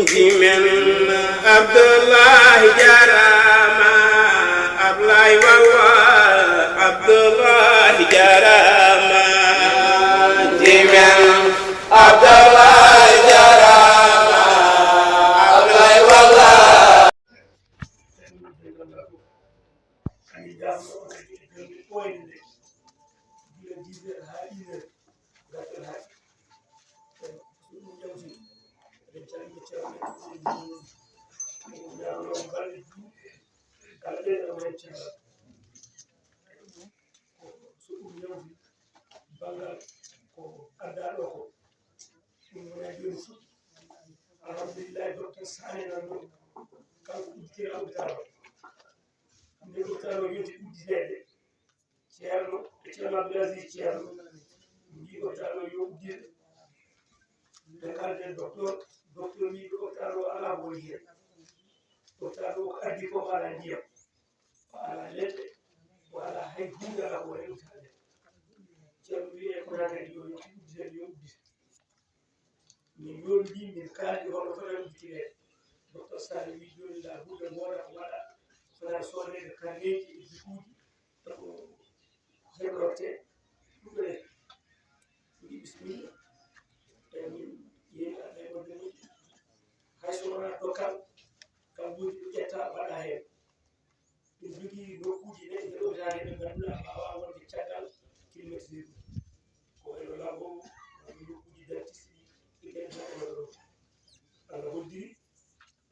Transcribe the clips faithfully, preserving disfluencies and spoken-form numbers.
Jimen Abdoulaye jarama, Ablaye Wawa, Abdoulaye jarama. Jimen Abdoulaye jarama, Ablaye Wawa. Alhamdulillahi, docteur Sane nan ɗo, kanko udditira hôpital o. Nde hôpital o yonti udditeede, Ceerno, Ceerno Abdoul Aziz Ceerno, mbi hôpital o yo uddite. Nde kalden docteur, docteur mbi hôpital o alaa ko woni heen. Hôpital o ko addi fof alaa ndiyam, o alaa leɗɗe, o alaa hay huunde alaa ko woni hôpital. Ceerno mbi e kona kadi yo yonti uddite, yo uddite. Min yonndi, min kaaldi hono fota udditireede. Docteur Sall wi jooni la budda ngoora ko waɗa, fota soodeede karneeji e bikuuji, ko heblorte. Ɗum ene mbi bismilla. E min yeeyi Allah e wonde moƴƴi. Hay so wonaa dokkal, kambuuji ɗi ƴetta waɗa heen. Ɗum jogii nokkuuji ɗe nder hôpital he ɓe ngannduɗaa mbaawaa wonde caggal climatiseur. Ko wayno law o, wano nokkuuji dentiste ɗi, ɗi ɓen ɗo ɗo. Allah hoddiri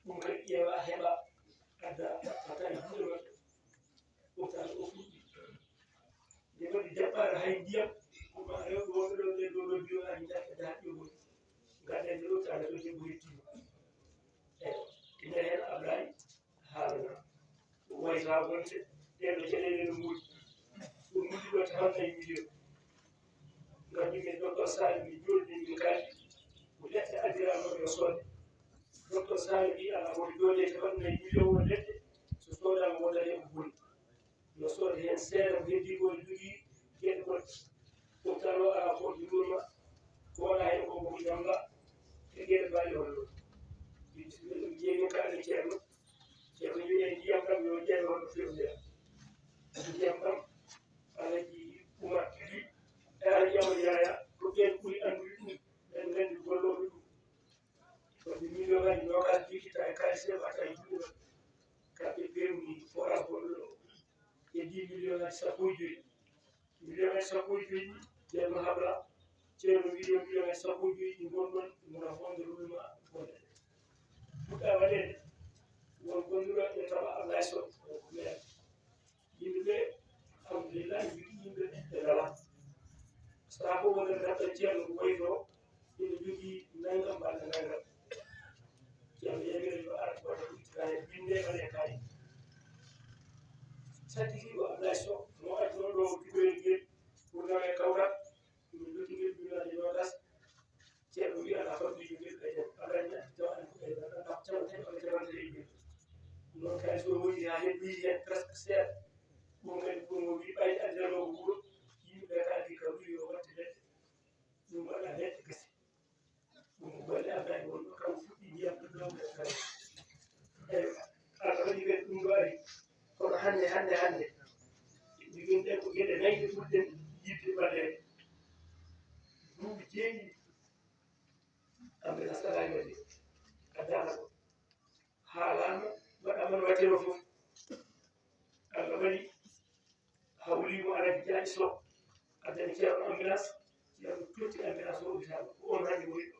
ɗum kadi ƴeewa heɓa adda fata e juuɗe maɓɓe. Hôpital o fuɗɗi. Nde waɗi départ hay ndiyam, ko ma rewɓe wonɓe ɗo ɓe ɗo ɗo biyo aji ndarɓe dahaɗi o woni. Ngadden nde hôpital o debbo hettima. Eyo, ina heen Ablaye. Haalana. Ko wayta wonde ɗeɗo caɗeele no moƴƴi. Ko moƴƴi ɗo tan nayi miliyon. Ngam min docteur Sall mi jolni min kadi. Ko leɗɗe addiraama yo soode. Docteur Sall wi ala woni ɗo ɗe tan nayi miliyon won leɗɗe. So soodaama wonata e ko boni. No soode heen seeɗa ko heddi ko e jogii geɗe goɗɗe. Ɗum tan o ala ko ɗum ɗum ko wona heen ko ko jonnga e geɗe mbaɗi hollo. Jeeyi kala ceerno. Ceerno wiye ndiyam ɗam yo ƴeewe hono fewndira. Ndiyam ɗam Alaji Umar Li e Alaji Amadou Yaya ko ɓeen ɓuri anndude ɗum. Ɓen nganndi gollooɓe ɗum. Ko ɗi million ngaji noogas jikita e kaalis heɓata e juuɗe maɓɓe. Kamɓe pewni forage gonɗo ɗo e dix million ngaji sappo e joyi. Million ngaji sappo e joyi, ceerno habla, ceerno wiɗo million ngaji sappo e joyi ɗi ngonɗon, mona fonde rulma fonde. Fuɗɗa waɗede, won gonduɗo e tawa Allah e soɓe, ko mere. Yimɓe ɓe, alhamdulillah, mi wiɗi yimɓe ɓe ngala. Saha fof wonde neɗɗo ceerno ko wayi to, ina jogii nanngam walla nanngam. Ceerno yamira yo ar waɗa ɗum kay binde waɗe kay. Sattiki ko Ablaye Sow mo adduno ɗo duɓel ngel pour nawe kawral. Ɗum lutti ngel dunaade nogas. Ceerno wiya ala fawde yimɓe ɓe ƴeew. Ala ñaɗi taw an ko ɓeyda ɗaɗɗa capanɗe ala capanɗe e ɓe. Noon kay so woni haa heɓoyi heen presque seeɗa. Ɗum kadi ko mo wi ɓay addirano ko wuro. Yimɓe ɓe kadi ka wuro yo watte leɗɗe. Ɗum waɗa leɗɗe gasi. Ɗum golle Allah e wonɗo kam fuɗɗi ndiyam ɗo ɗo ɗo kadi. Eyo, Allah waɗi kadi ɗum ɗo ari. Kono hannde, hannde, hannde. Joginɗen ko geɗe nayi ɗe ɓurɗen yiɗde balleede. Duuɓi jeeɗiɗi. Ambulance alaa e wadde. Addaama ko. Haalaama, waɗaama no waɗetee ɗo fof. Allah waɗi hawliima Alhaji Jaaji Sow, addani Ceerno ambulance, Ceerno totti ambulance o hôpital. Ko oon hannde woni ɗo.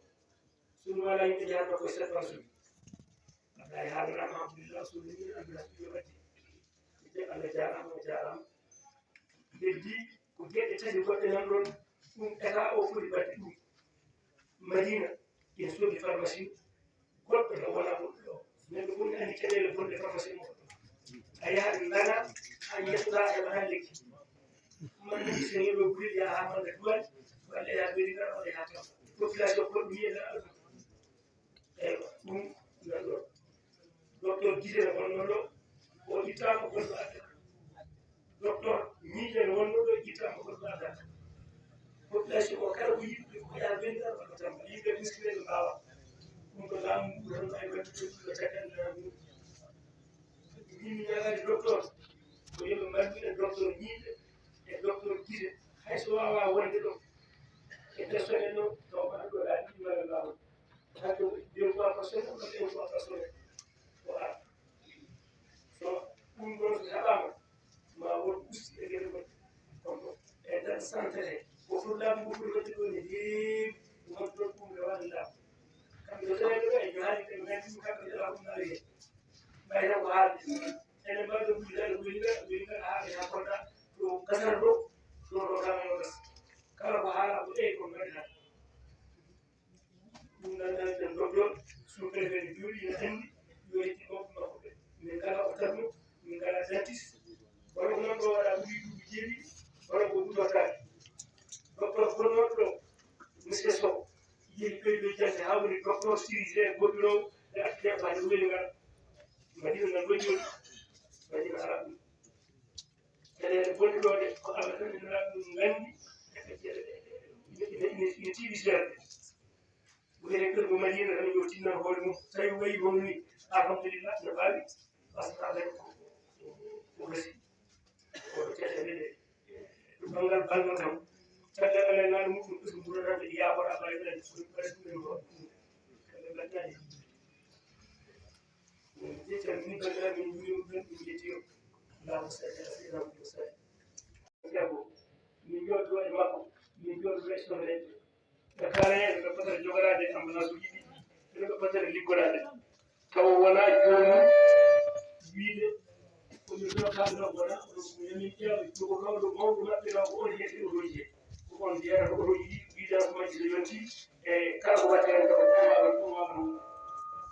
So ɗum alaa, yimɓe njahatnoo koye sept par semaine. Wallahi, haalanaama, alhamdulillah, so ɗum woni ambulance ɗum waɗde. Ɓe Allah jaaraama, o jaaraama. Heddi ko geɗe tati goɗɗe nan ɗoon, ɗum État o foti waɗde ɗum. Madina, ina soodi pharmacie, goɗɗo tan wonaa goɗɗo ɗo. Neɗɗo fof ne anndi caɗeele bonɗe pharmacie mum. A yahat lana, a yettoɗaa a heɓataa lekki. Malla so neɗɗo guri yaha haa malla duwal, walla yaha Medina, walla yaha Tamba. Population ko ɗum yiya nder aduna. Eyi, ɗum nan ɗo. Docteur Gise ne wonno ɗo, o ittaama goɗɗo adda. Docteur Miijo ne wonno ɗo, ittaama goɗɗo adda. Population o kala ko yiɗi ko yaa Medina walla Tamba. Yimɓe miskineeɓe mbaawa. Ɗum ko laamu ngu tan Min mi ñaagaani docteur, ko yo ɓe mbaɗ min docteur ñiiɓe e docteur gite, hay so waawaa wonde ɗo. E personnel noon, taw ko ɗo laaɓi ɗi walla laawol. Hay ko deux fois par semaine, walla une fois par semaine. Ko ar. So ɗum ɗoon so heɓaama, ma won usti e geɗe goɗɗe. Kono e nder santé he, ko foti laabi ko foti waɗde ɗo ne heewi, won ɗon ɗum ne waɗa laabi. Kamɓe so tawii ɗo e ñaari ɓe nganndi ɗum kamɓe ndeɗa ɗum nawi heen. Ɓay tan ko haalde. Ene mbaɗa ɗum wiɗa ɗo weli ngaɗa, weli ngaɗa haa ɓe haa konta ɗo gasata ɗo, ɗo ɗo gama yo gas. Kala ko haala ko ɗe ko mbaɗi tan. Ɗum nan nan ɗen ɗo ɗon, sous-préfet ne jooɗi ina anndi, yo itti ɓawɓe makko ɓe. Min kala o tanno, min kala dentiste. Wala ko noon ɗo waɗa ɓuri duuɓi jeeɗiɗi, wala ko ɓuri waɗaade. Docteur gonnoɗo ɗo, monsieur Sow, yehi ɓeydo jannde haa woni docteur chirurgien goɗɗinoowo e accident ɓaade weli ngal. Madina ngal ɗo jooɗi, Madina Arab. Caɗeele bonɗe ɗo ɗe, ko Allah tan ina ɗum nganndi, ina tiiɗi seerde. Wiyete kadi ko Madina tan yo tinnan hoore mum. Tawi wayi hono ni, alhamdulillah, no baawi, parce que Allah ko, ko gasi. Ko caɗeele ɗe. Banngal, banngal kam, caggal Allah naaɗo muɗum, ɓesngu mbuɗo tan kadi yaakora Allah e ɓen, ɓesngu men ko, kamɓe mbaɗnaani. Min calmini banndiraaɓe, min njuuriima ɓen, min njetti on. Allahumma salli ala sayyidina Muhammad wa sallim. Ceerno, min jooɗo e makko, min jooɗo e sohreeɓe. Ɓe kala heen ɓe potata jogoraade ambulance uji ɗi, ɓe potata liggoraade. Tawa wonaa jooni wiyde ko min ɗo kamɗo wona, min ƴeewa jogotooɗo mawɗo maɓɓe ɗo ko on yetti otoji he. Ko on jeerata otoji ɗi, vidange majji so yonti, e kala ko waɗde heen ko ɗum waɗa, ɗum waɗa.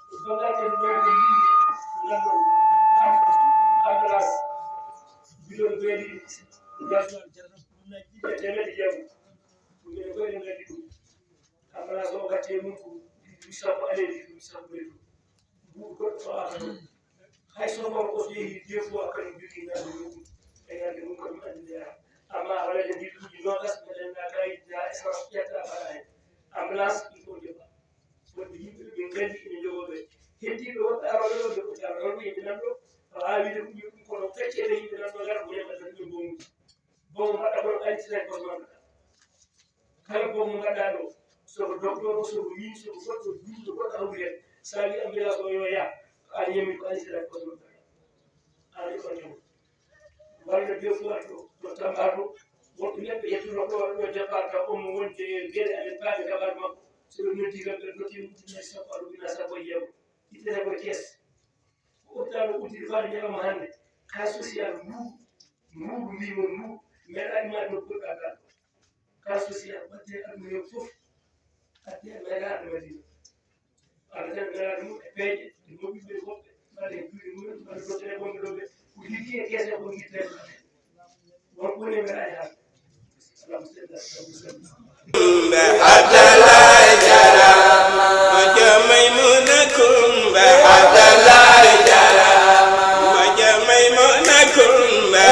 Ko banngal en ɗo ko yimɓe nanɗon ambulance, bidon beeli, gasoil jarata ko ɗum na jiɗe teemedde jeego. Ko minen koye en ngaddi ɗum. Ambulance o gatti e mum ko litre sappo aller, litre sappo retour. Mbuɗu goɗɗo fawaka ɗum. Hay sofor o so yehi deux fois kadi jogii nganndu muɗum. E nganndu mum ko ɗum anndi ndeya. Amma wala de litre uji noogas mbeɗen na kayit na essence ƴetta mbaɗa heen. Ambulance il faut joɓa. Wonde yimɓe ɓe nganndi ene jogoo ɓe. Heddiiɓe wonɓe arooɓe ɗo nde ko jam ɗon yimɓe nan ɗo. Tawa wiide ko ɗum kono feccere yimɓe nan ɗo ngara ko yimɓe tan ɓe mbongi. Bon mbaɗa kono ɓaytita e kono maɓɓe. Kala boom mo mbaɗɗaa ɗo, so ko docteur o, so ko min, so ko goɗɗo, juulɗo goɗɗo hawri heen, so a wii ambulance o yo yah, ko an yami, ko an sira ko ɗum. An yoɓan ɗum. Walla deux fois to, to Tamba to, woɓɓe neɗɗo yettuno ɗo, ɗo départ ka, on mo wonde e mbiyete amen paaɓe kabaru makko, so ɓe noddi kam, ɓe noddi ɗum ujunnaji sappo, aɗa ujunnaji sappo e jeego. Ittete ko Thiès. Ko hôpital o udditi faade ñalawma hannde. Cas social ndu, ndu, ndu mbiimi on ndu, meeɗaa imaade nokkuure ɗaɗɗal. Cas social ɓadde aduna heen fof, adde meeɗaa aduna Madina. Allah tan meeɗaa ɗum e peeje, e moƴƴuɓe woɓɓe, mbaɗa e juuɗe mumen, mbaɗa dottere wonɓe ɗo ɓe, ko liggi e keese ko ngittee. Wonɓe Abdallah Jara, Hojo Maymuna Kumba. Abdallah Jara, Hojo Maymuna Kumba.